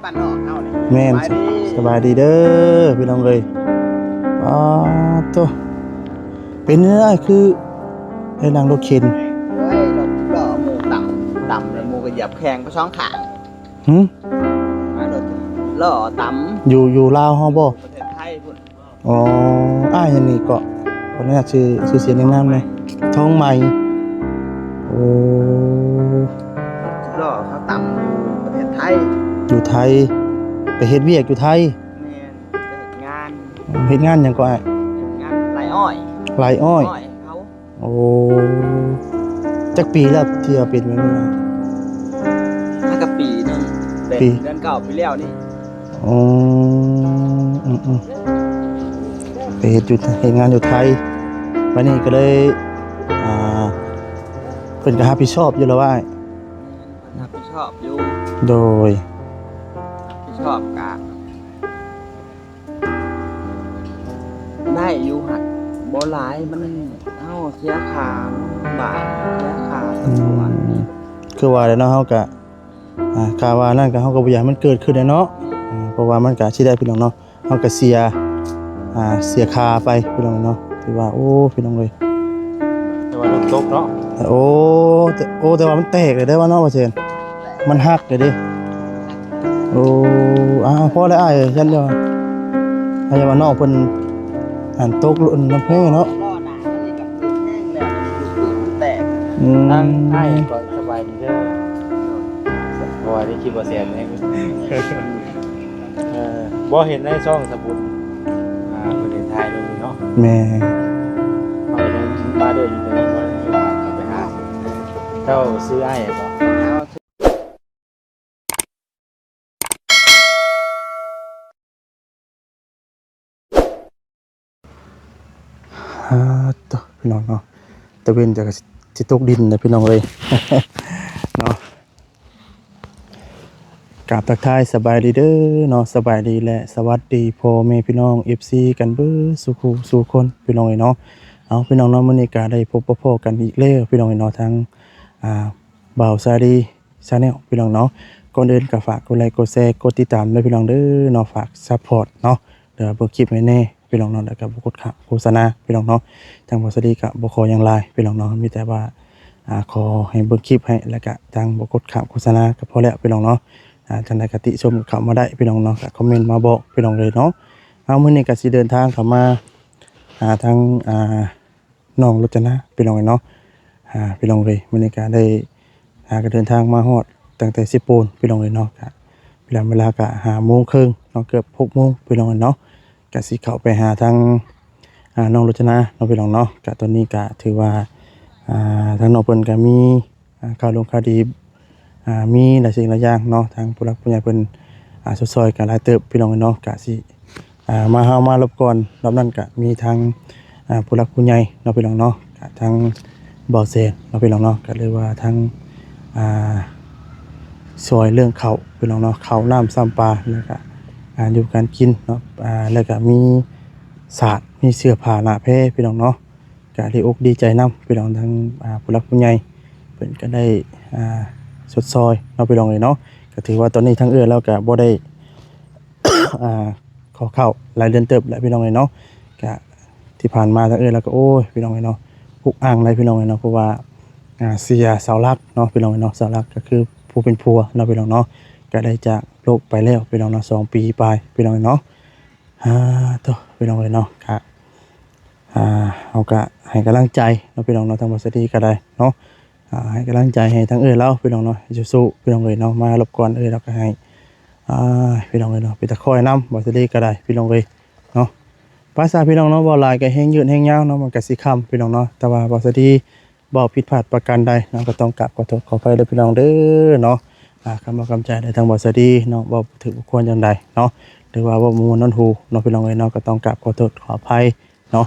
ບ້ານນອກເຮົານີ້ ແມ່ນ ສະບາຍດີ ສະບາຍດີເດີພີ່ນ້ອງເອີຍ. ປາດໂທ້ ເປັນຈັ່ງໃດຄືໄດ້ນັ່ງລົດເຂັນ? ໂອ້ຍ ລົດລໍ້ໝູ່ຕຳ ຕຳແລ້ວໝູ່ກໍຢຽບແຂ້ງໄປສອງຂ້າງ. ຫື? ມາລົດລໍ້ຕຳ ຢູ່ ຢູ່ລາວເຮົາບໍ່? ປະເທດໄທພຸ້ນ. ອໍ ອ້າຍຫຍັງນີ້ເກາະ? ຂໍອະນຸຍາດຊື່ ຊື່ສຽງນຽມນາມແດ່. ທອງໃໝ. ໂອ້ ສິບລໍ້ເຂົາຕຳຢູ່ປະເທດໄທ. ຢູ່ໄທ ໄປເຮັດວຽກຢູ່ໄທ? ແມ່ນ ໄປເຮັດງານ. ເຮັດງານຫຍັງເກາະອ້າຍ? ເຮັດງານໄລ່ອ້ອຍ. ໄລ່ອ້ອຍ. ອ້ອຍເຂົາ. ໂອ້ ຈັກປີແລ້ວທີ່ວ່າເປັນແບບນີ້? ຫາກະປີໜຶ່ງ ເປັນ ປີ ເດືອນເກົ້າປີແລ້ວນີ້. ອໍ ອືມໆ ໄປເຮັດຢູ່ ເຮັດງານຢູ່ໄທ ບາດນີ້ກໍເລີຍ ອ່າ ເພິ່ນກໍຮັບຜິດຊອບຢູ່ແລ້ວວ່າອ້າຍ? ເພິ່ນຮັບຜິດຊອບຢູ່. ໂດຍ ຮັບຜິດຊອບກະ ໄດ້ຢູ່ ຫາກບໍ່ຫຼາຍ ມັນ ເຮົາເສຍຄ່າບ້ານ ເສຍຄ່າ ອືມ ສຳປະທານ. ຄືວ່າແຫຼະເນາະ ເຮົາກະ ອ່າ ກະວ່ານັ້ນກະ ເຮົາກະບໍ່ຢາກໃຫ້ມັນເກີດຂຶ້ນແຫຼະເນາະ. ອ່າ ເພາະວ່າມັນກະຊິໄດ້ພີ່ນ້ອງເນາະ ເຮົາກະເສຍ ອ່າ ເສຍຄ່າໄປພີ່ນ້ອງເນາະ. ຖືວ່າ ໂອ້ ພີ່ນ້ອງເອີຍ ແຕ່ວ່ານ້ຳຕົກເນາະ. ໂອ້ ແຕ່ ໂອ້ ແຕ່ວ່າມັນແຕກເລີຍເດ້ວ່າເນາະ ວ່າຊັ້ນ ມັນຫັກເລີຍເດ້. ໂອ້ ອ່າ ພໍແລ້ວອ້າຍ ຊັ້ນດຽວ ໃຫ້ວ່ານ້ອງເພິ່ນ ອັນ ຕົກ ອັນ ນ້ຳແຮງເນາະ. ອືມ ທາງອ້າຍກໍສະບາຍດີເດີ ເພາະວ່າໄດ້ຄລິບບໍ່ແຊນເອງ. ເອີ ບໍ່ເຫັນໃນຊ່ອງສະບຸນ ອ່າ ເພິ່ນໄດ້ຖ່າຍລົງນີ້ເນາະ. ແມ່ນ ເຮົາກໍຍັງມາເດີຢູ່ ແຕ່ຍັງບໍ່ໄດ້ເຂົ້າໄປຫາ. ເຈົ້າຊື່ອ້າຍຫຍັງເກາະ? ອາ ໂທ້ ພີ່ນ້ອງເນາະ ຕາເວັນຈະ ກະຊິຕົກດິນແລ້ວພີ່ນ້ອງເອີຍ ເນາະ. ກາບທັກທາຍສະບາຍດີເດີເນາະ ສະບາຍດີ ແລະ ສະຫວັດດີພໍ່ແມ່ພີ່ນ້ອງ ເອັຟຊີ ກັນເບິດສູ່ຄູ່ສູ່ຄົນພີ່ນ້ອງເອີຍເນາະ. ເອົາ ພີ່ນ້ອງເນາະ ມື້ນີ້ກະໄດ້ພົບມາພໍ້ກັນອີກແລ້ວພີ່ນ້ອງເອີຍເນາະ ທາງ ອ່າ ບ່າວຊາລີ Channel ພີ່ນ້ອງເນາະ. ກ່ອນອື່ນກໍຝາກກົດໄລ ກົດແຊ ກົດຕິດຕາມເດີພີ່ນ້ອງເດີເນາະ ຝາກຊັບພອດເນາະ ເດີ ເບິ່ງຄລິບໃຫ້ແດ່ພີ່ນ້ອງເນາະ ແລ້ວກໍບໍ່ກົດຂ້າມໂຄສະນາພີ່ນ້ອງເນາະ. ທາງບ່າວສາລີກໍບໍ່ຂໍຫຍັງຫຼາຍພີ່ນ້ອງເນາະ ມີແຕ່ວ່າ ອ່າ ຂໍໃຫ້ເບິ່ງຄລິບໃຫ້ ແລ້ວກໍທາງບໍ່ກົດຂ້າມໂຄສະນາກໍພໍແລ້ວພີ່ນ້ອງເນາະ. ອ່າ ຈັ່ງໃດກໍຕິຊົມເຂົ້າມາໄດ້ພີ່ນ້ອງເນາະ ກໍຄອມເມັນມາບອກພີ່ນ້ອງເລີຍເນາະ. ເອົາ ມື້ນີ້ກໍຊິເດີນທາງເຂົ້າມາ ອ່າ ທາງ ອ່າ ນ້ອງລົດຈະນາພີ່ນ້ອງເອີຍເນາະ. ອ່າ ພີ່ນ້ອງເອີຍ ມື້ນີ້ກະໄດ້ ອ່າ ກະເດີນທາງມາຮອດຕັ້ງແຕ່ເຊໂປນພີ່ນ້ອງເອີຍເນາະ ກະເວລາ ເວລາກະຫ້າໂມງເຄິ່ງເນາະ ເກືອບຫົກໂມງພີ່ນ້ອງເອີຍເນາະ. ກະຊິເຂົ້າໄປຫາທາງ ອ່າ ນ້ອງລົດຈະນາເນາະພີ່ນ້ອງເນາະ. ກະຕອນນີ້ກະຖືວ່າ ອ່າ ທາງນ້ອງເພິ່ນກະມີ ອ່າ ຂ່າວລົງຂ່າວດີ ອ່າ ມີຫຼາຍສິ່ງຫຼາຍຢ່າງເນາະ ທາງຜູ້ຫຼັກຜູ້ໃຫຍ່ເພິ່ນ ອ່າ ຊົດຊ່ອຍກັນຫຼາຍເຕີບພີ່ນ້ອງເອີຍເນາະ. ກະຊິ ອ່າ ມາ ເຮົາມາລົບກ່ອນ ລອບນັ້ນກະມີທາງ ອ່າ ຜູ້ຫຼັກຜູ້ໃຫຍ່ເນາະພີ່ນ້ອງເນາະ ກະທາງບ່າວແສນເນາະພີ່ນ້ອງເນາະ ກະເລີຍວ່າທາງ ອ່າ ຊ່ອຍເລື່ອງເຂົ້າພີ່ນ້ອງເນາະ ເຂົ້ານ້ຳຊຳປາ ແລ້ວກະ ອ່າ ຢູ່ການກິນເນາະ ອ່າ ແລ້ວກະມີສາດ ມີເສື້ອຜ້າໜ້າແພພີ່ນ້ອງເນາະ. ກະດີອົກດີໃຈນຳພີ່ນ້ອງ ທັງ ອ່າ ຜູ້ຫຼັກຜູ້ໃຫຍ່ເພິ່ນກະໄດ້ ອ່າ ຊົດຊ່ອຍເນາະພີ່ນ້ອງເອີຍເນາະ. ກະຖືວ່າຕອນນີ້ທາງເອື້ອຍລາວກະບໍ່ໄດ້ ອ່າ ຂໍເຂົ້າຫຼາຍເດືອນເຕີບແລ້ວພີ່ນ້ອງເອີຍເນາະ. ກະທີ່ຜ່ານມາທາງເອື້ອຍລາວກະ ໂອ້ຍ ພີ່ນ້ອງເອີຍເນາະ ອຸກອັ່ງຫຼາຍພີ່ນ້ອງເອີຍເນາະ ເພາະວ່າ ອ່າ ເສຍເສົາຫຼັກເນາະພີ່ນ້ອງເອີຍເນາະ ເສົາຫຼັກກະຄືຜູ້ເປັນຜົວເນາະພີ່ນ້ອງເນາະ ກະໄດ້ຈາກໂລກໄປແລ້ວພີ່ນ້ອງເນາະ ສອງປີປາຍພີ່ນ້ອງເອີຍເນາະ. ອ່າ ໂທ້ ພີ່ນ້ອງເອີຍເນາະ ກະ ອ່າ ເຮົາກະໃຫ້ກຳລັງໃຈເນາະພີ່ນ້ອງເນາະ ທາງບ່າວສາລີກະໄດ້ເນາະ ອ່າ ໃຫ້ກຳລັງໃຈໃຫ້ທາງເອື້ອຍລາວພີ່ນ້ອງເນາະ ໃຫ້ສູ້ໆພີ່ນ້ອງເອີຍເນາະ. ມາລົບກ່ອນເອື້ອຍລາວກະໃຫ້ ອ່າ ພີ່ນ້ອງເອີຍເນາະ ເປັນຕາຄອຍນຳບ່າວສາລີກະໄດ້ພີ່ນ້ອງເອີຍເນາະ. ໄປຊະພີ່ນ້ອງເນາະ ເວົ້າຫຼາຍກະແຮງຍືດແຮງຍາວເນາະ ມັນກະຊິຄ່ຳພີ່ນ້ອງເນາະ. ແຕ່ວ່າບ່າວສາລີ ເວົ້າຜິດພາດປະການໃດເນາະ ກໍຕ້ອງກາບຂໍໂທດຂໍອະໄພເດີພີ່ນ້ອງເດີເນາະ. ອ່າ ຄຳວ່າຄຳໃຈໃນທາງບ່າວສາລີເນາະ ເວົ້າບໍ່ຖືກບໍ່ຄວນຈັ່ງໃດເນາະ ຫຼືວ່າເວົ້າບໍ່ມ່ວນຫວນຫູເນາະພີ່ນ້ອງເອີຍເນາະ ກໍຕ້ອງກາບຂໍໂທດຂໍອະໄພເນາະ.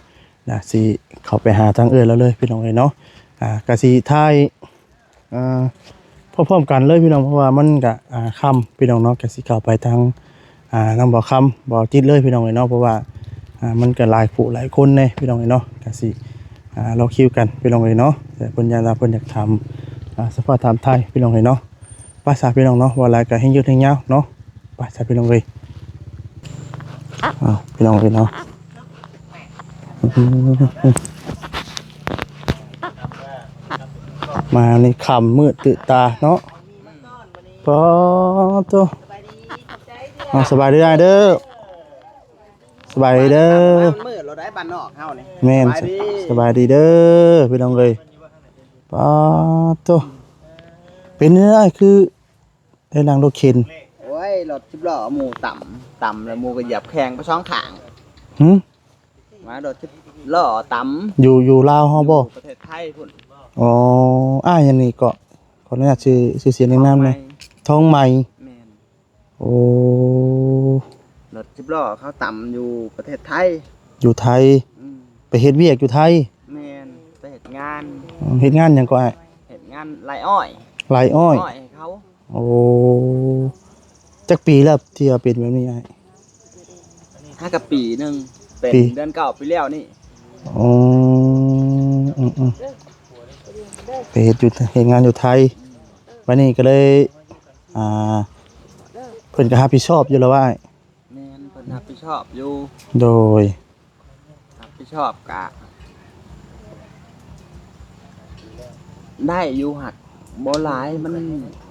ນະ ຊິເຂົ້າໄປຫາທາງເອື້ອຍລາວເລີຍພີ່ນ້ອງເອີຍເນາະ. ອ່າ ກະຊິຖ່າຍ ອ່າ ພ້ອມໆກັນເລີຍພີ່ນ້ອງ ເພາະວ່າມັນກະ ອ່າ ຄ່ຳພີ່ນ້ອງເນາະ. ກະຊິເຂົ້າໄປທາງ ອ່າ ນຳບ່າວຄຳ ບ່າວຈິດເລີຍພີ່ນ້ອງເອີຍເນາະ ເພາະວ່າ ອ່າ ມັນກະຫຼາຍຜູ້ຫຼາຍຄົນແດ່ພີ່ນ້ອງເອີຍເນາະ. ກະຊິ ອ່າ ລໍຄິວກັນພີ່ນ້ອງເອີຍເນາະ ແຕ່ເພິ່ນຢ້ານວ່າເພິ່ນຢາກຖາມ ອ່າ ສຳພາດຖາມໄຖ່ພີ່ນ້ອງເອີຍເນາະ. ໄປຊະພີ່ນ້ອງເນາະ ເວົ້າຫຼາຍກະແຮງຍືດແຮງຍາວເນາະ. ໄປ ໄປຊະພີ່ນ້ອງເອີຍ ອ້າວ ພີ່ນ້ອງເອີຍເນາະ ມານີ້ຄ່ຳມືດຕື່ຕາເນາະ ປາໂຕ ອ້າວ ສະບາຍດີອ້າຍເດີ ສະບາຍດີເດີ ມື້ລາວໄດ້ບ້ານນອກເຮົານີ້ ແມ່ນ ສະບາຍດີ ສະ ສະບາຍດີເດີພີ່ນ້ອງເອີຍ ປາໂຕ ເປັນແນວໃດຄື ໄດ້ນັ່ງລົດເຂັນ ໂອ້ຍ ລົດສິບລໍ້ໝູ່ຕຳ ຕຳແລ້ວໝູ່ກໍຢຽບແຂ່ງໄປສອງຂ້າງ ຫື ມາລົດສິບລໍ້ຕຳ ຢູ່ ຢູ່ລາວເຮົາບໍ່ ຢູ່ປະເທດໄທພຸ້ນ ອໍ ອ້າຍຫຍັງນີ້ເກາະ ຂໍອະນຸຍາດຊື່ ຊື່ສຽງນາມແດ່ ທອງໃໝ ທອງໃໝ ແມ່ນ ໂອ້ ລົດສິບລໍ້ເຂົາຕຳຢູ່ປະເທດໄທ ຢູ່ໄທ ອືມ ໄປເຮັດວຽກຢູ່ໄທ ແມ່ນ ໄປເຮັດງານ ເຮັດງານຫຍັງເກາະອ້າຍ ເຮັດງານໄລ່ອ້ອຍ ໄລ່ອ້ອຍ ອ້ອຍໃຫ້ເຂົາ ໂອ້ ຈັກປີແລ້ວທີ່ວ່າເປັນແບບນີ້ອ້າຍ ຫາກັບປີໜຶ່ງ ເປັນ ປີ ເດືອນເກົ້າປີແລ້ວນີ້ ອໍ ອືມໆ ໄປເຮັດຢູ່ ເຮັດງານຢູ່ໄທ ບັດນີ້ກໍເລີຍ ອ່າ ເພິ່ນກໍຮັບຜິດຊອບຢູ່ແລ້ວວ່າອ້າຍ ແມ່ນ ເພິ່ນຮັບຜິດຊອບຢູ່ ໂດຍ ຮັບຜິດຊອບກະໄດ້ຢູ່ ຫາກບໍ່ຫຼາຍ ມັນ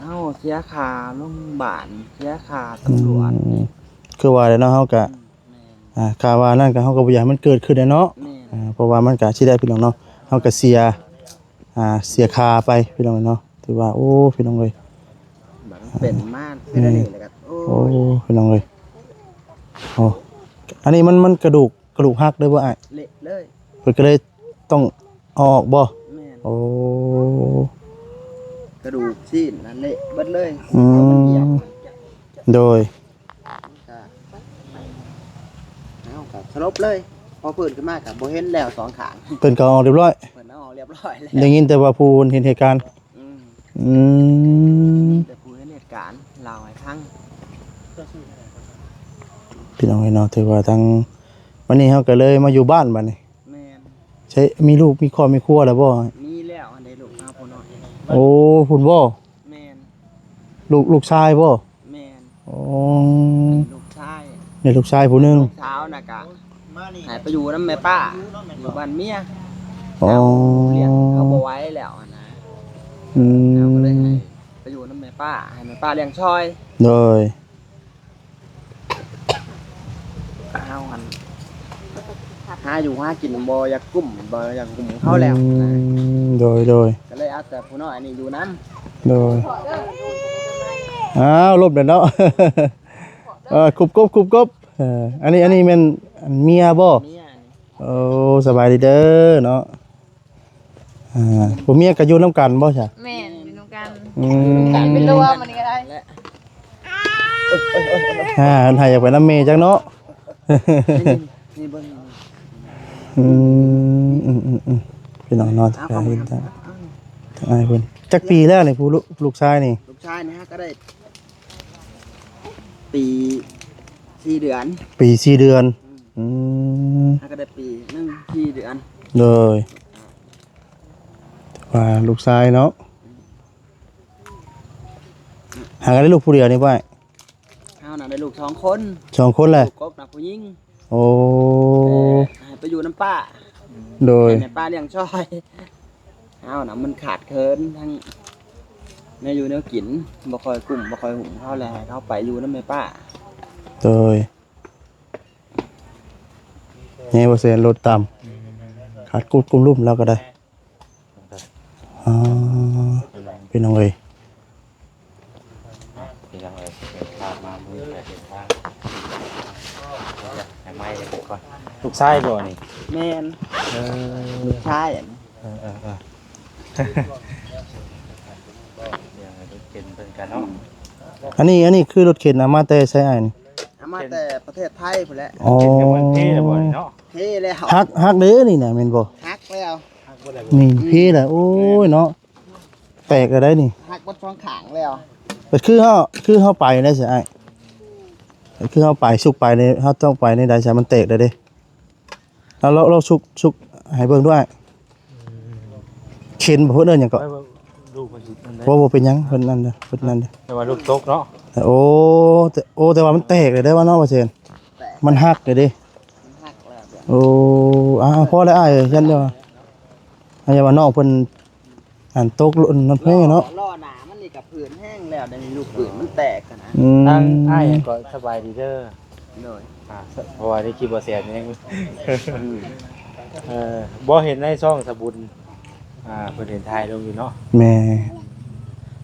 ເຮົາເສຍຄ່າໂຮງບານ ເສຍຄ່າຕຳຫຼວດ ອືມ ຄືວ່າແຫຼະເນາະ ເຮົາກະ ອືມ ແມ່ນ ອ່າ ກະວ່ານັ້ນກະ ເຮົາກໍບໍ່ຢາກໃຫ້ມັນເກີດຂຶ້ນແຫຼະເນາະ ແມ່ນ ອ່າ ເພາະວ່າມັນກະຊິໄດ້ພີ່ນ້ອງເນາະ ເຮົາກະເສຍ ອ່າ ເສຍຄ່າໄປພີ່ນ້ອງເນາະ ຖືວ່າ ໂອ້ ພີ່ນ້ອງເອີຍ ມັນເປັນມາເທື່ອນີ້ແລ້ວກໍ ໂອ້ ໂອ້ ພີ່ນ້ອງເອີຍ ໂອ້ ອັນນີ້ມັນ ມັນກະດູກ ກະດູກຫັກເລີຍບໍ່ອ້າຍ ເລະເລີຍ ເພິ່ນກໍເລີຍຕ້ອງເອົາອອກບໍ່ ແມ່ນ ໂອ້ ກະດູກຊີ້ນນັ້ນເລະເບິດເລີຍ ອືມ ເອົາມັນຫຽບ ໂດຍ ກະ ເຮົາກະສະຫຼົບເລີຍ ພໍຟື້ນຂຶ້ນມາກະບໍ່ເຫັນແລ້ວສອງຂ້າງ ເພິ່ນກໍເອົາອອກຮຽບຮ້ອຍ ເພິ່ນເອົາອອກຮຽບຮ້ອຍແລ້ວ ໄດ້ຍິນແຕ່ວ່າຜູ້ເຫັນເຫດການ ອືມ ອືມ ແຕ່ຜູ້ເຫັນເຫດການເລົ່າໃຫ້ຟັງ ພີ່ນ້ອງເອີຍເນາະ ຖືວ່າທາງ ວັນນີ້ເຮົາກໍເລີຍມາຢູ່ບ້ານບັດນີ້ ແມ່ນ ໃຊ້ ມີລູກມີຄອບມີຄົວແລ້ວບໍ່ ມີແລ້ວ ອັນໃດລູກເຮົາຜູ້ນ້ອຍ ໂອ້ ພຸ້ນບໍ່ ແມ່ນ ລູກ ລູກຊາຍບໍ່ ແມ່ນ ໂອ້ ລູກຊາຍ ມີລູກຊາຍຜູ້ໜຶ່ງ ສາວນະກະ ໃຫ້ໄປຢູ່ນຳແມ່ປ້າ ຢູ່ບ້ານເມຍ ອໍ ເຂົາບໍ່ໄຫວແລ້ວຫັ້ນນະ ອືມ ເຮົາກໍເລີຍໃຫ້ໄປຢູ່ນຳແມ່ປ້າ ໃຫ້ແມ່ປ້າລ້ຽງຊ່ອຍ ໂດຍ ເຮົາຫັ້ນ ຫາຢູ່ຫາກິນບໍ່ຢາກກຸ້ມ ບໍ່ຢາກກຸ້ມເຂົາແລ້ວ ອືມ ນະ ໂດຍ ໂດຍ ກໍເລີຍເອົາແຕ່ຜູ້ນ້ອຍນີ້ຢູ່ນຳ ໂດຍ ອ້າວ ລົມແລ້ວເນາະ ເອີ ກຸບກົບ ກຸບກົບ ເອີ ອັນນີ້ ອັນນີ້ແມ່ນເມຍບໍ່ ເມຍນີ້ ໂອ້ ສະບາຍດີເດີເນາະ ອ່າ ຜົວເມຍກໍຢູ່ນຳກັນບໍ່ຊະ ແມ່ນ ຢູ່ນຳກັນ ອືມ ຢູ່ນຳກັນ ເປັນລວມອັນນີ້ກໍໄດ້ ອ່າ ເພິ່ນໃຫ້ຢາກໄປນຳແມ່ຈັກເນາະ ນີ້ ນີ້ເບິ່ງ ອືມ ອືມ ອືມ ອືມ ພີ່ນ້ອງເນາະ ເອົາ ກໍເຫັນ ເອົາ ທາງ ທາງອ້າຍເພິ່ນ ຈັກປີແລ້ວນີ້ ຜູ້ລູກ ລູກຊາຍນີ້ ລູກຊາຍນີ້ຫາກໍໄດ້ ປີສີ່ເດືອນ ປີສີ່ເດືອນ ອືມ ອືມ ຫາກໍໄດ້ປີໜຶ່ງສີ່ເດືອນ ໂດຍ ວ່າລູກຊາຍເນາະ ຫາກໍໄດ້ລູກຜູ້ດຽວນີ້ບໍ່ອ້າຍ ເຮົານະໄດ້ລູກສອງຄົນ ສອງຄົນແຫຼະ ລູກກົກນະຜູ້ຍິງ ໂອ້ ແຕ່ໃຫ້ໄປຢູ່ນຳປ້າ ໂດຍ ໃຫ້ແມ່ປ້າລ້ຽງຊ່ອຍ ເຮົານະມັນຂາດເຂີນທັງແນວຢູ່ແນວກິນ ບໍ່ຄ່ອຍກຸ້ມບໍ່ຄ່ອຍຫຸ້ມເຂົາ ແລ້ວໃຫ້ເຂົາໄປຢູ່ນຳແມ່ປ້າ ໂດຍ ໃຫຍ່ບໍ່ແຊນລົດຕຳ ຂາດກຸດກຸ້ມລຸ່ມລາວກໍໄດ້ ອໍ ພີ່ນ້ອງເອີຍ ພີ່ນ້ອງເອີຍ ເດີນທາງມາມື້ນີ້ເດີນທາງ ໃຫ້ໄມ້ກ່ອນ ລູກຊາຍບໍ່ນີ້ ແມ່ນ ເອີ ລູກຊາຍ ເອີ ເອີ ເອີ ເອີ ເປັນເພິ່ນກັນເນາະ ອັນນີ້ ອັນນີ້ຄືລົດເຂັນນະ ມາແຕ່ໃສອ້າຍນີ້ ເອົາມາແຕ່ປະເທດໄທພຸ້ນແຫຼະ ອໍ ເປັນເພິ່ນເພແລ້ວບໍ່ນີ້ເນາະ ເພແລ້ວ ຫັກ ຫັກເດ້ນີ້ນະ ແມ່ນບໍ່ ຫັກແລ້ວ ນີ້ເພແລ້ວ ໂອ້ຍເນາະ ແຕກແລ້ວໄດ໋ນີ້ ຫັກເບິດສອງຂ້າງແລ້ວ ກໍຄືເຮົາ ຄືເຮົາໄປໄດ້ຊະອ້າຍ ຄືເຮົາໄປ ສຸກໄປໃນ ເຮົາຕ້ອງໄປໃນໃດຊະ ມັນແຕກແລ້ວເດ້ ເອົາ ລອງ ລອງສຸກ ສຸກໃຫ້ເບິ່ງດ້ວຍ ເຂັນບໍ່ ເພິ່ນເອີ້ນຫຍັງເກາະ ບໍ່ ບໍ່ເປັນຫຍັງ ເພິ່ນນັ້ນເດີ ເພິ່ນນັ້ນເດີ ແຕ່ວ່າລູກຕົກເນາະ ໂອ້ ແຕ່ ໂອ້ ແຕ່ວ່າມັນແຕກແລ້ວເດ້ວ່າເນາະ ວ່າຊັ້ນ ແຕກ ມັນຫັກແລ້ວເດ້ ມັນຫັກແລ້ວ ໂອ້ ອ່າ ພໍແລ້ວອ້າຍ ຢ້ານວ່າ ຢ້ານວ່ານ້ອງເພິ່ນ ອັນຕົກລົງນັ້ນແພງເນາະ ລໍ້ໜ້າມັນນີ້ກໍຜືນແຮງແລ້ວ ດຽວນີ້ລູກປືນມັນແຕກຫັ້ນນະ ອືມ ທາງອ້າຍກໍສະບາຍດີເດີ ໂດຍ ອ່າ ເພາະວ່າໄດ້ຄລິບບໍ່ແຊນຍັງ ອືມ ເອີ ບໍ່ເຫັນໃນຊ່ອງສະບຸນ ອ່າ ເພິ່ນເຫັນຖ່າຍລົງຢູ່ເນາະ ແມ່ນ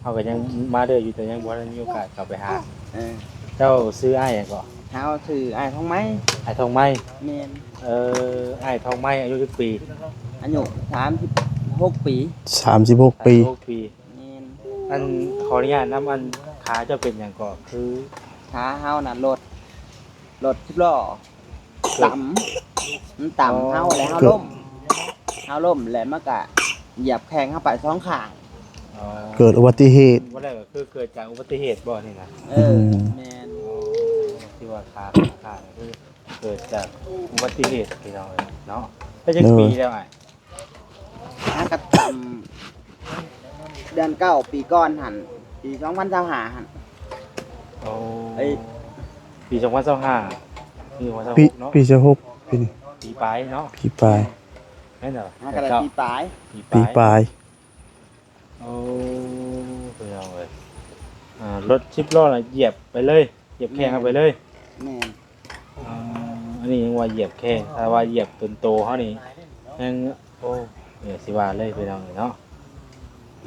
ເຮົາກໍຍັງມາເດີຢູ່ ແຕ່ຍັງບໍ່ໄດ້ມີໂອກາດເຂົ້າໄປຫາ ເອີ ເຈົ້າຊື່ອ້າຍຫຍັງເກາະ? ເຮົາຊື່ອ້າຍທອງໄມ້ ອ້າຍທອງໄມ້ ແມ່ນ ເອີ ອ້າຍທອງໄມ້ອາຍຸຈັກປີ? ອາຍຸສາມສິບຫົກປີ ສາມສິບຫົກປີ ສາມສິບຫົກປີ ແມ່ນ ອັນ ຂໍອະນຸຍາດນຳ ອັນ ຂາເຈົ້າເປັນຫຍັງເກາະ? ຄື ຂາເຮົານະ ລົດ ລົດສິບລໍ້ ຕຳ ມັນຕຳເຮົາ ອໍ ແລ້ວເຮົາ ເກີດ ລົ້ມ ເຮົາລົ້ມ ແລ້ວມັນກະຢຽບແຂ້ງເຮົາໄປສອງຂ້າງ ອໍ ເກີດອຸບັດຕິເຫດ ບໍ່ໄດ້ກໍຄືເກີດຈາກອຸບັດຕິເຫດບໍ່ນີ້ນະ? ເອີ ອືມ ແມ່ນ ອໍ ທີ່ວ່າຂາຂາດຄືເກີດຈາກອຸບັດຕິເຫດ ພີ່ນ້ອງເອີຍເນາະ ໄດ້ຈັກ ໂດຍ ປີແລ້ວອ້າຍ? ຫາກະຕຳເດືອນເກົ້າປີກ່ອນຫັ້ນ ປີສອງພັນຊາວຫ້າຫັ້ນ ໂອ້ ເອີຍ ປີສອງພັນຊາວຫ້າ ປີສອງພັນຊາວຫົກເນາະ ປີ ປີຊາວຫົກ ປີນີ້ ປີປາຍເນາະ ປີປາຍ ແມ່ນເນາະ ຫາກະໄດ້ປີປາຍ ປີປາຍ ປີປາຍ ໂອ້ ພີ່ນ້ອງເອີຍ ອ່າ ລົດສິບລໍ້ນະຢຽບໄປເລີຍ ຢຽບແຂ້ງເຮົາໄປເລີຍ ແມ່ນ ອ່າ ອັນນີ້ຍັງວ່າຢຽບແຂ້ງ ຖ້າວ່າຢຽບຕົນໂຕເຮົານີ້ ແຮງ ໂອ້ ເອີ ຊິວ່າເລີຍພີ່ນ້ອງເນາະ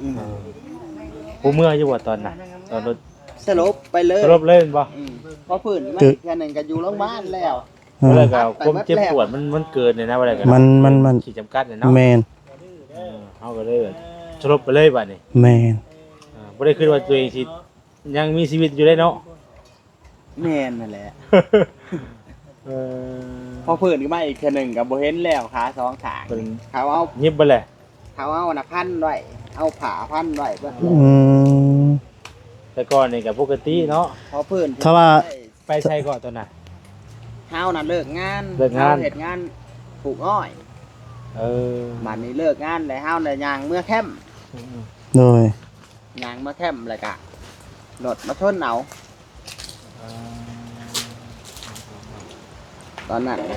ອືມ ເອີ ບໍ່ເມື່ອຢູ່ບໍ່ຕອນນັ້ນ ຕອນລົດ ສະຫຼົບໄປເລີຍ ສະຫຼົບເລີຍແມ່ນບໍ່? ອືມ ພໍຟື້ນຂຶ້ນມາອີກເທື່ອໜຶ່ງກໍຢູ່ໂຮງບານແລ້ວ ອືມ ແລ້ວກໍຄວາມເຈັບປວດມັນ ມັນເກີນເລີຍນະ ວ່າໄດ້ກໍ ມັນ ມັນ ມັນ ຂີດຈຳກັດເລີຍເນາະ ແມ່ນ ເອີ ເຮົາກໍເລີຍແບບສະຫຼົບໄປເລີຍບາດນີ້ ແມ່ນ ເອີ ບໍ່ໄດ້ຄິດວ່າຕົວເອງຊິຍັງມີຊີວິດຢູ່ເດ້ເນາະ ແມ່ນຫັ້ນແຫຼະ ເອີ ພໍຟື້ນຂຶ້ນມາອີກເທື່ອໜຶ່ງກໍບໍ່ເຫັນແລ້ວ ຂາສອງຂ້າງ ເພິ່ນ ເຂົາເອົາ ຫຍິບເບິດແຫຼະ ເຂົາເອົາອັນນະພັນໄວ້ ເອົາຜ້າພັນໄວ້ເບິດ ອືມ ແຕ່ກ່ອນນີ້ກໍປົກກະຕິເນາະ ພໍຟື້ນ ຖ້າວ່າ ໄປໃສເກາະຕອນນັ້ນ? ເຮົານະເລີກງານ ເລີກງານ ເຮົາເຮັດງານປູກອ້ອຍ ເອີ ບາດນີ້ເລີກງານແລ້ວເຮົານະຍ່າງເມືອແຄມ ອືມໆ ໂດຍ ຍ່າງມາແຄມແລ້ວກະລົດມາຊົນເອົາ ເອີ ຕອນນັ້ນ ເອີ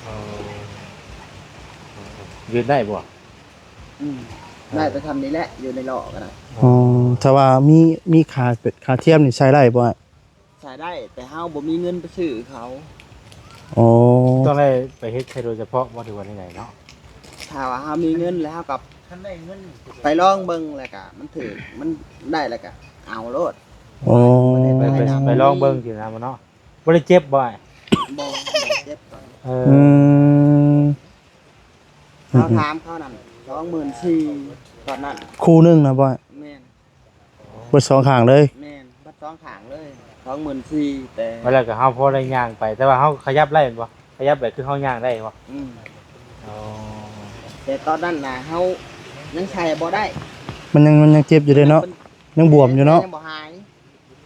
ເອີ ເອີ ຢືນໄດ້ບໍ່? ອືມ ໄດ້ແຕ່ຊ່ຳນີ້ແຫຼະ ຢູ່ໃນລໍ້ກໍໄດ້ ອໍ ຖ້າວ່າມີ ມີຂາ ເປັນຂາທຽມນີ້ໃຊ້ໄດ້ບໍ່? ໃຊ້ໄດ້ ແຕ່ເຮົາບໍ່ມີເງິນໄປຊື້ເຂົາ ອໍ ຕ້ອງໄດ້ໄປເຮັດໃຫ້ໂດຍສະເພາະບໍ່ ຫຼືວ່າແນວໃດເນາະ? ຖ້າວ່າເຮົາມີເງິນແລ້ວເຮົາກໍໄປລອງເບິ່ງ ແລ້ວກໍມັນຖືກ ມັນໄດ້ ແລ້ວກໍເອົາໂລດ ອໍ ໄປ ໄປ ໄປລອງເບິ່ງ ອືມ ຊີ້ນະເນາະ ບໍ່ໄດ້ເຈັບບໍ່ອ້າຍ? ບໍ່ ບໍ່ໄດ້ເຈັບຕອນ ເອີ ອືມ ເຮົາຖາມເຂົານັ້ນ ສອງໝື່ນສີ່ ຕອນນັ້ນ ຄູ່ໜຶ່ງນະບໍ່? ແມ່ນ ເບິດສອງຂ້າງເລີຍ ແມ່ນ ເບິດສອງຂ້າງເລີຍ ສອງໝື່ນສີ່ ແຕ່ ແລ້ວກໍເຮົາພໍໄດ້ຍ່າງໄປ ແຕ່ວ່າເຮົາຂະຫຍັບໄດ້ແມ່ນບໍ່? ຂະຫຍັບໄປຄືເຮົາຍ່າງໄດ້ບໍ່? ອືມ ອໍ ແຕ່ຕອນນັ້ນນະເຮົາຍັງໃສ່ບໍ່ໄດ້ ມັນຍັງ ມັນຍັງເຈັບຢູ່ເດ້ເນາະ ມັນຍັງບວມຢູ່ເນາະ ຍັງບໍ່ຫາຍ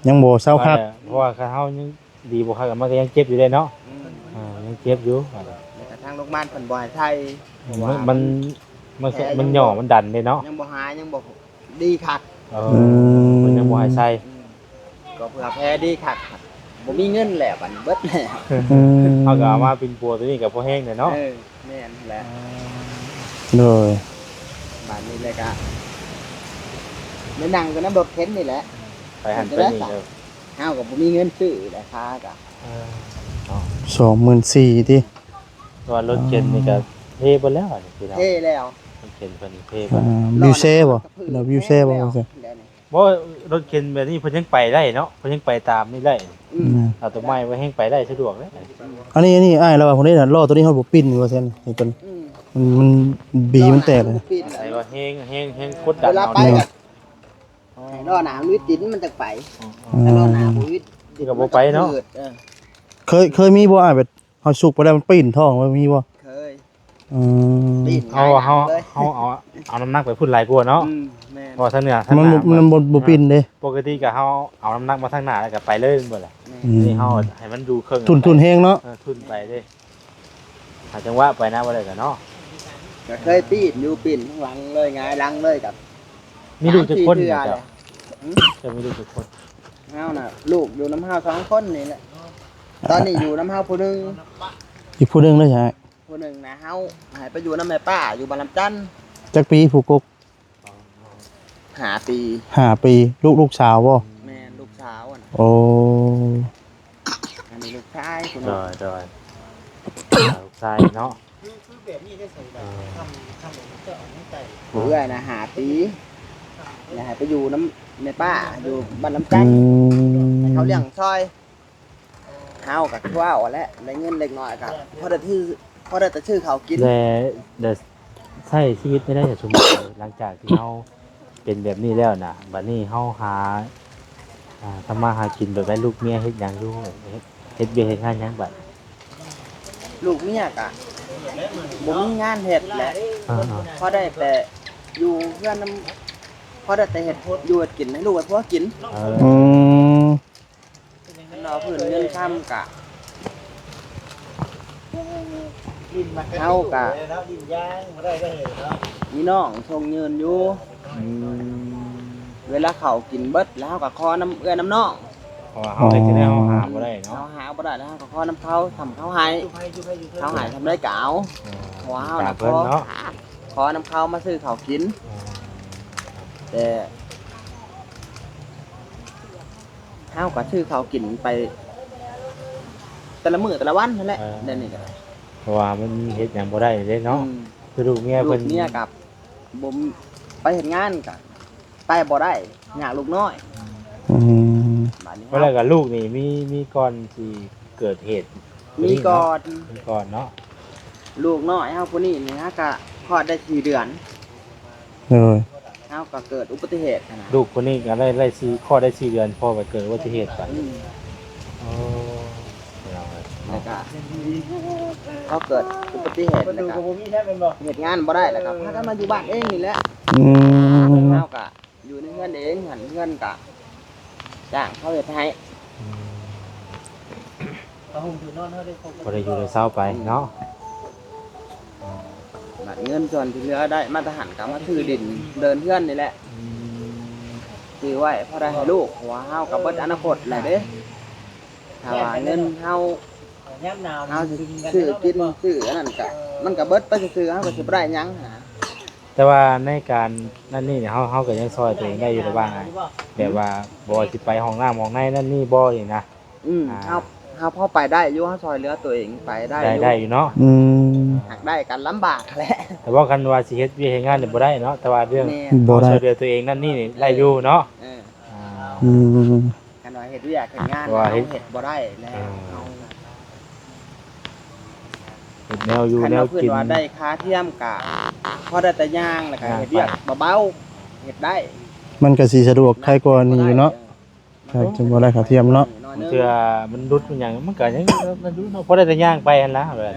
ຍັງບໍ່ເຊົາຄັກ ເພາະວ່າຄັນເຮົາຍັງດີບໍ່ຄັກ ມັນກໍຍັງເຈັບຢູ່ເດ້ເນາະ ອືມ ອ່າ ຍັງເຈັບຢູ່ ແລ້ວກໍທາງໂຮງບານເພິ່ນບໍ່ໃຫ້ໃສ່ ອືມ ມັນ ມັນຫຍໍ້ ມັນດັນເດ້ເນາະ ຍັງບໍ່ຫາຍ ຍັງບໍ່ດີຄັກ ເອີ ອືມ ເພິ່ນຍັງບໍ່ໃຫ້ໃສ່ ອືມ ກໍເພື່ອແຜດີຄັກ ບໍ່ມີເງິນແລ້ວ ບັດນີ້ເບິດແລ້ວ ອືມ ເຮົາກໍເອົາມາປິ່ນປົວຕົວນີ້ກໍພໍແຮງແຫຼະເນາະ ເອີ ແມ່ນແຫຼະ ໂດຍ ບາດນີ້ແຫຼະກະ ໄດ້ນັ່ງຢູ່ນຳລົດເຂັນນີ້ແຫຼະ ໄປຫັ້ນໄປນີ້ເດີ ເຮົາກໍບໍ່ມີເງິນຊື້ແຫຼະ ຂາກໍ ເອີ ສອງໝື່ນສີ່ ຕິ ແຕ່ວ່າລົດເຂັນນີ້ກໍເພເບິດແລ້ວ ອັນນີ້ພີ່ນ້ອງ ເພແລ້ວ ລົດເຂັນເພິ່ນເພເບິດ ອ່າ ວິວແຊບໍ່? ເນາະ ວິວແຊບໍ່? ວ່າຊັ້ນ ແລ້ວນີ້ ບໍ່ ລົດເຂັນແບບນີ້ເພິ່ນຍັງໄປໄດ້ເນາະ ເພິ່ນຍັງໄປຕາມນີ້ໄດ້ ອືມ ອືມ ເອົາຕົວໃໝ່ໄວ້ແຮ່ງໄປໄດ້ສະດວກເດ້ ອັນນີ້ ອັນນີ້ອ້າຍລາວວ່າພຸ້ນເດ້ ລໍ້ຕົວນີ້ເຮົາບໍ່ປິ່ນວ່າຊັ້ນ ນີ້ຕົວນີ້ ອືມ ມັນ ມັນບີມັນແຕກເລີຍ ໃສ່ວ່າແຮງ ແຮງ ແຮງກົດດັນເອົາ ແມ່ນ ໃຫ້ລໍ້ໜ້າມັນວິດດິນມັນຈັ່ງໄປ ອືມ ຖ້າລໍ້ໜ້າບໍ່ວິດດິນ ມັນກໍບໍ່ໄປເນາະ ເອີ ເຄີຍ ເຄີຍມີບໍ່ອ້າຍ ແບບເຮົາສຸກໄປແລ້ວມັນປີ້ນທ້ອງ ມີບໍ່? ເຄີຍ ອືມ ປີ້ນ ເຮົາ ເຮົາ ເຮົາເອົາ ເອົານ້ຳໜັກໄປພຸ້ນຫຼາຍກວ່າເນາະ ອືມ ແມ່ນ ເພາະວ່າທາງເໜືອ ທາງ ມັນ ນ້ຳ ມັນບໍ່ ບໍ່ ມັນບໍ່ປິ່ນເດ້ ປົກກະຕິກໍເຮົາເອົານ້ຳໜັກມາທາງໜ້າແລ້ວກໍໄປເລີຍແມ່ນບໍ່ລະ ອືມ ນີ້ເຮົາໃຫ້ມັນຢູ່ເຄິ່ງ ທຸ່ນ ທຸ່ນແຮງເນາະ ເອີ ທຸ່ນໄປເດ້ ຫາຈັງຫວະໄປນະ ບໍ່ໄດ້ກໍເນາະ ກໍເຄີຍປີ້ນຢູ່ ປີ້ນທາງຫຼັງເລີຍ ຫງາຍຫຼັງເລີຍກໍ ມີລູກຈັກຄົນ? ສາມສີ່ເທື່ອແຫຼະ. ເຈົ້າ ເຈົ້າມີລູກຈັກຄົນ? ເຮົານະ ລູກຢູ່ນຳເຮົາສອງຄົນນີ້ແຫຼະ. ຕອນນີ້ຢູ່ນຳເຮົາຜູ້ໜຶ່ງ. ອີກຜູ້ໜຶ່ງເດ້ ໃຊ່? ຜູ້ໜຶ່ງນະ ເຮົາໃຫ້ໄປຢູ່ນຳແມ່ປ້າຢູ່ບ້ານລຳຈັນ. ຈັກປີຜູ້ກົກ? ຫ້າປີ. ຫ້າປີ. ລູກ ລູກສາວບໍ່? ແມ່ນ ລູກສາວນະ. ໂອ້ ອັນນີ້ລູກຊາຍ. ໂດຍ ໂດຍ ລູກຊາຍເນາະ. ຄື ຄືແບບນີ້ໄດ້ໃສ່ ເອີ ທຳ ທຳແບບນີ້ເຈົ້າເອົາໃນໃຈ. ເອື້ອຍນະ ຫ້າປີ ຢາກໃຫ້ໄປຢູ່ນຳແມ່ປ້າຢູ່ບ້ານລຳຈັນ. ອືມ ໃຫ້ເຂົາລ້ຽງຊ່ອຍ. ເຮົາກໍຄືເວົ້າແຫຼະ ໄດ້ເງິນເລັກນ້ອຍກໍພໍໄດ້ຖື ພໍໄດ້ແຕ່ຊື້ເຂົ້າກິນ. ແລະ ແລະ ໃຊ້ຊີວິດໄດ້ໄດ້ ສົມມຸດ ຫຼັງຈາກທີ່ເຮົາເປັນແບບນີ້ແລ້ວນະ ບັດນີ້ເຮົາຫາ ອ່າ ທຳມາຫາກິນແບບໃດ? ລູກເມຍເຮັດຫຍັງຢູ່? ເຮັດ ເຮັດວຽກເຮັດງານຫຍັງບັດ? ລູກເມຍກະບໍ່ມີງານເຮັດແຫຼະ. ອ່າໆ ພໍໄດ້ແຕ່ຢູ່ເຮືອນນຳ ພໍໄດ້ແຕ່ເຮັດຢູ່ເຮັດກິນໃຫ້ລູກໃຫ້ຜົວກິນ. ເອີ ອືມ ຄັນວ່າເພິ່ນເງິນຄຳກະ ເຮົາກະມີນ້ອງສົ່ງເງິນຢູ່. ອືມ ເວລາເຂົ້າກິນເບິດແລ້ວ ເຮົາກະຂໍນຳເອື້ອຍນຳນ້ອງ. ເພາະວ່າເຮົາເຮັດຈັ່ງໃດເຮົາຫາບໍ່ໄດ້ເນາະ. ເຮົາຫາບໍ່ໄດ້ແລ້ວ ເຮົາກະຂໍນຳເຂົາ ສ່ຳເຂົາໃຫ້. ເອີ ເຂົາໃຫ້ສ່ຳໃດກະເອົາ. ເອີ ເພາະວ່າເຮົານະ ຂໍນຳເຂົາມາຊື້ເຂົ້າກິນ. ເອີ ແຕ່ ເຮົາກໍຊື້ເຂົ້າກິນໄປແຕ່ລະມື້ແຕ່ລະວັນຫັ້ນແຫຼະ. ເອີ ດຽວນີ້ກໍໄດ້ ເພາະວ່າມັນເຮັດຫຍັງບໍ່ໄດ້ເດ້ເນາະ. ອືມ ຄືລູກເມຍເພິ່ນ ລູກເມຍກໍບໍ່ໄປເຮັດງານກໍໄປບໍ່ໄດ້ ຍາກລູກນ້ອຍ. ອືມ ບາດນີ້ ເພາະແລ້ວກໍລູກນີ້ມີ ມີກ່ອນຊິເກີດເຫດ ມີກ່ອນ ມີກ່ອນເນາະ. ລູກນ້ອຍເຮົາຜູ້ນີ້ນີ້ ຫາກະຄອດໄດ້ສີ່ເດືອນ. ໂດຍ ເຮົາກໍເກີດອຸບັດຕິເຫດຫັ້ນນະ. ລູກຄົນນີ້ກໍໄດ້ ໄດ້ສີ່ ຄອດໄດ້ສີ່ເດືອນ ພໍ່ກໍເກີດອຸບັດຕິເຫດໄປ. ອືມ ໂອ້ ພີ່ນ້ອງເອີຍ ແລ້ວກໍເຮົາເກີດອຸບັດຕິເຫດ ແລ້ວກໍເຮັດງານບໍ່ໄດ້ ແລ້ວກໍພາກັນມາຢູ່ບ້ານເອງນີ້ແຫຼະ. ອືມ ເຮົາກໍຢູ່ໃນເຮືອນເອງຫັ້ນ ເຮືອນກໍຈ້າງເຂົາເຮັດໃຫ້. ອືມ ຜ້າຫົ່ມຖືນອນເຮົາໄດ້ຄົບ ພໍໄດ້ຢູ່ໄດ້ເຊົາໄປເນາະ. ອືມ ບັດເງິນສ່ວນທີ່ເຫຼືອໄດ້ມາແຕ່ຫັ້ນກໍເອົາມາຊື້ດິນເດີ່ນເຮືອນນີ້ແຫຼະ. ອືມ ຊື້ໄວ້ພໍໄດ້ໃຫ້ລູກ ເພາະວ່າເຮົາກໍເບິດອະນາຄົດແລ້ວເດ້. ຖ້າວ່າເງິນເຮົາ ຍາມໜາວ ເຮົາຊິຊື້ກິນຊື້ອັນນັ້ນກໍ ມັນກໍເບິດໄປຊື່ໆ ເຮົາກໍຊິບໍ່ໄດ້ຫຍັງຫັ້ນນະ. ແຕ່ວ່າໃນການນັ້ນນີ້ເຮົາ ເຮົາກໍຍັງຊ່ອຍຕົວເອງໄດ້ຢູ່ລະຫວ່າງ ແບບວ່າບໍ່ວ່າຊິໄປຫ້ອງນ້ຳຫ້ອງໃນນັ້ນນີ້ບໍ່ນີ້ນະ. ອືມ ອ່າ ເຮົາ ເຮົາພໍໄປໄດ້ຢູ່ ເຮົາຊ່ອຍເຫຼືອຕົວເອງໄປໄດ້ ໄດ້ ຢູ່ ໄດ້ຢູ່ເນາະ. ອືມ ຫາກໄດ້ກໍລຳບາກຫັ້ນແຫຼະ. ແຕ່ວ່າຄັນວ່າຊິເຮັດວຽກເຮັດງານນີ້ບໍ່ໄດ້ເນາະ ແຕ່ວ່າເລື່ອງ ບໍ່ໄດ້ ເຮົາຊ່ອຍເຫຼືອຕົວເອງນັ້ນນີ້ໄດ້ຢູ່ເນາະ. ເອີ ອ່າ ອືມ ຄັນວ່າເຮັດວຽກເຮັດງານ ວ່າເຮັດ ເຮົາເຮັດບໍ່ໄດ້ແລ້ວ. ເອີ ເຮົາ ເຮັດແນວຢູ່ ຄັນວ່າ ແນວກິນ ເພິ່ນວ່າໄດ້ຂາທຽມກະພໍໄດ້ແຕ່ຍ່າງ ແລ້ວກະ ຍ່າງ ເຮັດວຽກ ໄປ ເບົາໆ ເຮັດໄດ້. ມັນກະຊິສະດວກໄຄກວ່ານີ້ຢູ່ເນາະ. ເອີ ຖ້າຈະບໍ່ໄດ້ຂາທຽມເນາະ. ບາງເທື່ອມັນຫຼຸດມັນຫຍັງ ມັນກະຍັງ ມັນຫຼຸດເນາະ ພໍໄດ້ແຕ່ຍ່າງໄປຫັ້ນລະ. ເອີ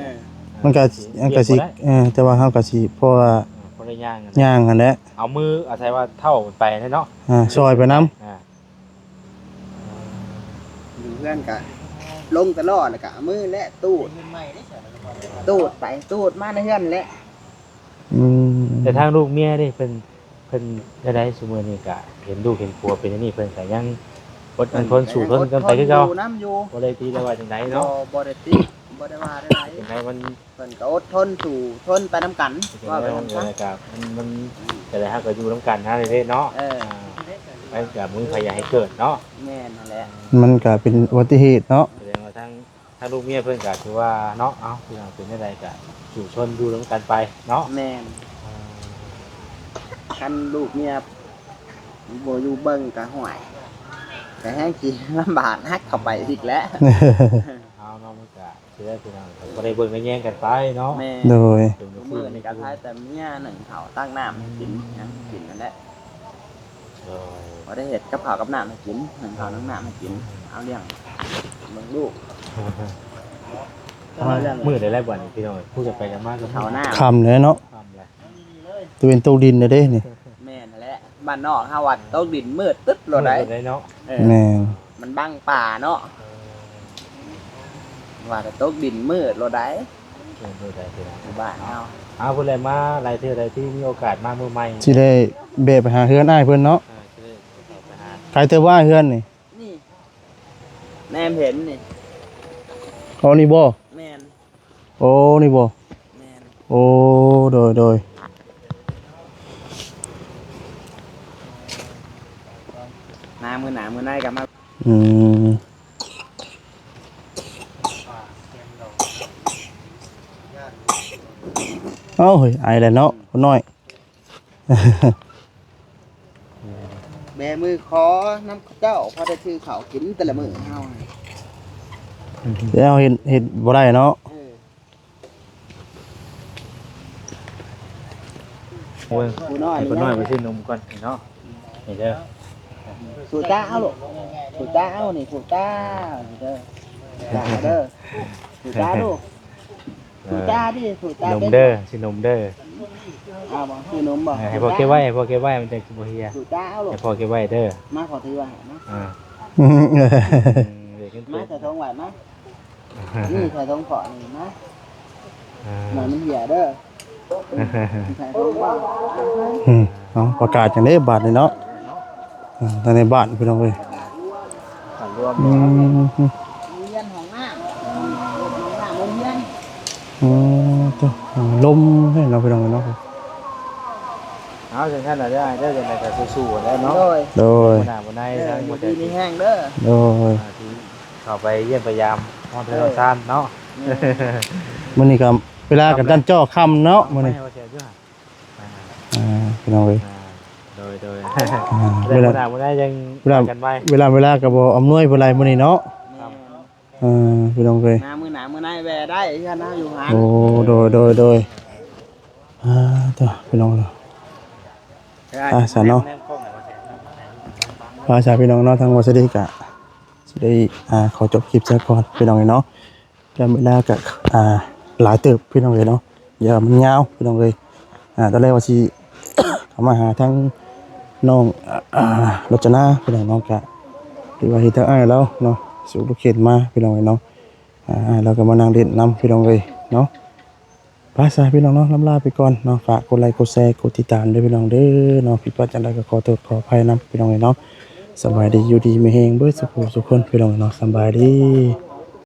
ມັນກະ ມັນກະຊິ ເອີ ແຕ່ວ່າເຮົາກະຊິ ເພາະວ່າ ເອີ ພໍໄດ້ຍ່າງຫັ້ນ ຍ່າງຫັ້ນແຫຼະ. ເອົາມືອາໄສວ່າເທົ້າໄປແຫຼະເນາະ. ອ່າ ຊ່ອຍໄປນຳ. ອ່າ ຢູ່ເຮືອນກະລົງແຕ່ລໍ້ ແລ້ວກະເອົາມືແຫຼະຕູດ ຕູດໄປຕູດມາໃນເຮືອນແຫຼະ. ອືມ ແຕ່ທາງລູກເມຍເດ້ ເພິ່ນ ເພິ່ນແນວໃດ? ຊຸມື້ນີ້ກະເຫັນລູກເຫັນຜົວເປັນແນວນີ້ ເພິ່ນກະຍັງອົດ ເພິ່ນ ທົນ ສູ້ທົນກັນໄປຄືເກົ່າ. ຢູ່ນຳຢູ່ ບໍ່ໄດ້ຕິໄດ້ວ່າຈັ່ງໃດເນາະ. ບໍ່ ບໍ່ໄດ້ຕິ ບໍ່ໄດ້ວ່າໃດໆ ຈັ່ງໃດມັນ ເພິ່ນກໍອົດທົນສູ້ທົນໄປນຳກັນ ເວົ້າໄປນຳກັນ. ກໍມັນ ມັນ ອືມ ຈັ່ງໃດເຮົາກໍຢູ່ນຳກັນຫັ້ນແຫຼະເນາະ. ເອີ ອ່າ ໄປກໍບໍ່ມີໃຜຢາກໃຫ້ເກີດເນາະ. ແມ່ນຫັ້ນແຫຼະ ມັນກໍເປັນອຸບັດຕິເຫດເນາະ. ສະແດງວ່າທາງ ທາງລູກເມຍເພິ່ນກໍຖືວ່າເນາະ ເອົ້າ ເປັນ ເປັນຈັ່ງໃດກໍສູ້ຊົນຢູ່ນຳກັນໄປເນາະ. ແມ່ນ ອ່າ ຄັນລູກເມຍບໍ່ຢູ່ເບິ່ງກໍ ຫ້ວຍ ກໍແຮ່ງຊິລຳບາກໜັກເຂົ້າໄປອີກແຫຼະ. ເອົາເນາະ ມັນກໍ ຊິໄດ້ພີ່ນ້ອງ ກໍບໍ່ໄດ້ເບິ່ງໄດ້ແຍງກັນໄປເນາະ. ແມ່ນ ໂດຍ ເປັນມື້ນີ້ກໍພາແຕ່ເມຍໜຶ້ງເຂົ້າຕັກນ້ຳໃຫ້ກິນ ຫຍັງໃຫ້ກິນນັ້ນແຫຼະ. ໂດຍ ບໍ່ໄດ້ເຮັດກັບເຂົ້າກັບນ້ຳໃຫ້ກິນ ໜຶ້ງເຂົ້າໜຶ້ງນ້ຳໃຫ້ກິນ ເອົາລ້ຽງເບິ່ງລູກ. ມື້ໃດແລ້ວບັດນີ້ພີ່ນ້ອງ ຜູ້ຈະໄປກັນມາກັນ ເຂົ້ານ້ຳ ຄ່ຳແລ້ວເນາະ. ຄ່ຳແລ້ວ ຕາເວັນຕົກດິນແລ້ວເດ້ນີ້. ແມ່ນຫັ້ນແຫຼະ ບ້ານນອກເຮົາວ່າຕົກດິນມືດຕຶດໂລດໃດ໋ເນາະ. ເອີ ແມ່ນ ມັນບັງປ່າເນາະ. ວ່າແຕ່ຕົກດິນມືດໂລດໃດ໋ ເອີ ມືດໃດ໋ ຢູ່ບ້ານເຮົາ. ເອົາ ເພິ່ນແຫຼະ ມາຫຼາຍເທື່ອຫຼາຍທີ ມີໂອກາດມາມື້ໃໝ່ ຊິໄດ້ແວະໄປຫາເຮືອນອ້າຍເພິ່ນເນາະ. ອ່າ ຊິໄດ້ເຂົ້າໄປຫາ ໄກເຕີບວ່າເຮືອນນີ້? ນີ້ ແນມເຫັນນີ້. ອໍ ນີ້ບໍ່? ແມ່ນ. ໂອ້ ນີ້ບໍ່? ແມ່ນ. ໂອ້ ໂດຍ ໂດຍ. ມາມື້ໜ້າມື້ໃນກໍມາ. ອືມ ເອົ້າ ເຮີ້ຍ ໄອແລ້ວເນາະ ຜູ້ນ້ອຍ. ແບມືຂໍນຳເຂົາເຈົ້າ ພໍໄດ້ຊື້ເຂົ້າກິນແຕ່ລະມື້ເຮົາ. ແລ້ວເຮັດ ເຮັດບໍ່ໄດ້ເນາະ. ເອີ ໂອ້ຍ ຜູ້ນ້ອຍ ໃຫ້ຜູ້ນ້ອຍໄປຊື້ນົມກ່ອນເນາະ. ນີ້ເດີ ສູຕາເອົາລູກ ສູຕາເອົານີ້ ສູຕານີ້ເດີ ຕາເດີ ສູຕາລູກ ສູຕາດິ ສູຕາ ນົມເດີ ຊື້ນົມເດີ. ເອົາບໍ່ ຊື້ນົມບໍ່? ເອີ ໃຫ້ພໍ່ເກັບໄວ້ ໃຫ້ພໍ່ເກັບໄວ້ ມັນຈັ່ງຊິບໍ່ເຮຍ. ສູຕາເອົາລູກ ໃຫ້ພໍ່ເກັບໄວ້ເດີ. ມາ ຂໍຖືໄວ້ໃຫ້ມາ. ອ່າ ອືມ ເດັກ ມາ ໃສ່ຖົງໄວ້ມາ. ນີ້ໃສ່ຖົງພໍ່ນີ້ນະ ອ່າ ມັນເຫຍເດີ ໃສ່ຖົງພໍ່. ອືມ ເອົາ ປະກາດຈັ່ງໃດບາດນີ້ເນາະ. ອ່າ ໃນບ້ານພີ່ນ້ອງເອີຍ ການລວມ ອືມ ໂຮງຮຽນ ຫ້ອງນ້ຳ ຫ້ອງນ້ຳໂຮງຮຽນ. ອືມ ໂຕ ລົມແຮງເນາະພີ່ນ້ອງເອີຍເນາະ. ເອົາ ຈັ່ງຊັ້ນລະເດີ ເດີ ຈັ່ງໃດກໍສູ້ໆແຫຼະເນາະ. ໂດຍ ໂດຍ ມື້ໜ້າມື້ໃນ ເອີ ທາງ ຢູ່ດີມີແຮງເດີ. ໂດຍ ອ່າ ທີ່ ເຂົ້າໄປຢ້ຽມໄປຢາມຮອດເຮືອນຮອດຊານເນາະ. ເອີ ມື້ນີ້ກໍເວລາກໍດັນຈໍ່ຄ່ຳເນາະ ມື້ນີ້. ອ່າ ພີ່ນ້ອງເອີຍ ອ່າ ໂດຍ ໂດຍ ອ່າ ແລ້ວເວລາ ມື້ໜ້າມື້ໃນຍັງ ເວລາ ວ່າກັນໃໝ່ ເວລາ ເວລາກໍບໍ່ອຳນວຍປານໃດມື້ນີ້ເນາະ. ແມ່ນ ເອີ ພີ່ນ້ອງເອີຍ ມາມື້ໜ້າມື້ໃນແວ່ໄດ້ ເຮືອນເຮົາຢູ່ຫັ້ນ. ໂອ້ ໂດຍ ໂດຍ ໂດຍ ອ່າ ໂຕ ພີ່ນ້ອງເອີຍ ອ່າ ຊັ້ນເນາະ ວ່າຊະພີ່ນ້ອງເນາະ ທາງບໍ່ສະດີກະ ຊິໄດ້ ອ່າ ຂໍຈົບຄລິບຊະກ່ອນພີ່ນ້ອງເອີຍເນາະ. ແລ້ວເວລາກໍ ອ່າ ຫຼາຍເຕີບພີ່ນ້ອງເອີຍເນາະ ຢ່າມັນຍາວພີ່ນ້ອງເອີຍ. ອ່າ ຕອນແລກວ່າຊິເຂົ້າມາຫາທາງນ້ອງ ອ່າ ລົດຈະນາພີ່ນ້ອງເນາະ ກໍຖືວ່າເຫັນທາງອ້າຍລາວເນາະ ສູງລູກເຂນມາພີ່ນ້ອງເອີຍເນາະ. ອ່າ ອ້າຍລາວກໍມານັ່ງຫຼິ້ນນຳພີ່ນ້ອງເອີຍເນາະ. ໄປຊະພີ່ນ້ອງເນາະ ລ່ຳລາໄປກ່ອນເນາະ. ຝາກກົດໄລ ກົດແຊ ກົດຕິດຕາມເດີພີ່ນ້ອງເດີເນາະ. ຜິດພາດຈັ່ງໃດກໍຂໍໂທດຂໍອະໄພນຳພີ່ນ້ອງເອີຍເນາະ. ສະບາຍດີ ຢູ່ດີມີແຮງເບິດສູ່ຜູ້ສູ່ຄົນພີ່ນ້ອງເນາະ. ສະບາຍດີ.